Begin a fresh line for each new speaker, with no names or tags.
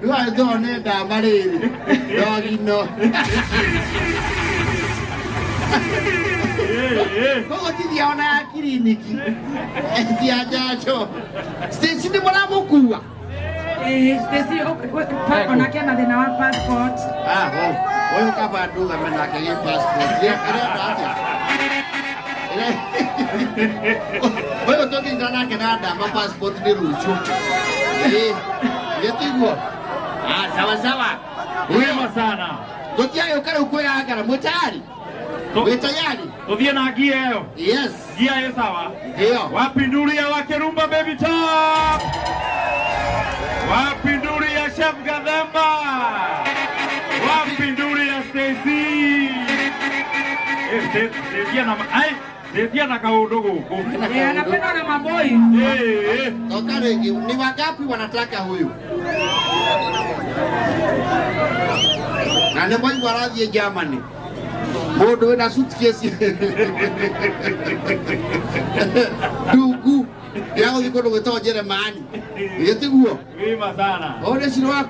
Rĩu nĩ ndama rĩrĩ ndogino. Koguo tithia ona ya kiriniki cia njanjo. Stacy nĩ mũramũkua?
Eh, Stacy, onake ena thĩna wa passport.
Ah, oh, ũyũ kaba ndũgame nake gĩ passport. Ĩrenda atĩa? Ũyũ tũngĩnyita nake na ndama passport nĩ rũciũ. Ĩĩ, gĩtiguo. Ah, sawa sawa.
Wema sana.
Tũtiagĩũka rĩu kwĩyangara, mwĩ tayari? Mwĩ tayari?
Tũthiĩ na ngia ĩyo.
Yes.
Ngia ĩ sawa.
Ndio.
Wapi nduru ya Wakerumba Baby Top? Wapi nduru ya Chef Gathemba? Wapi nduru ya Stacy? Eh, Stacy ana ai, Stacy ana kaũndũ gũkũ.
Eh, anapendwa na maboys.
Eh, eh.
Toka rĩngĩ, ni wangapi wanataka huyu? Na nĩ mwaigua arathiĩ Germany. Mũndũ wĩna suitcase ndungu ya gũthiĩ kũndũ gwĩtagwo Jeremani. Gĩtiguo?
Wima sana.
Ũyũ nĩ Shiro waku.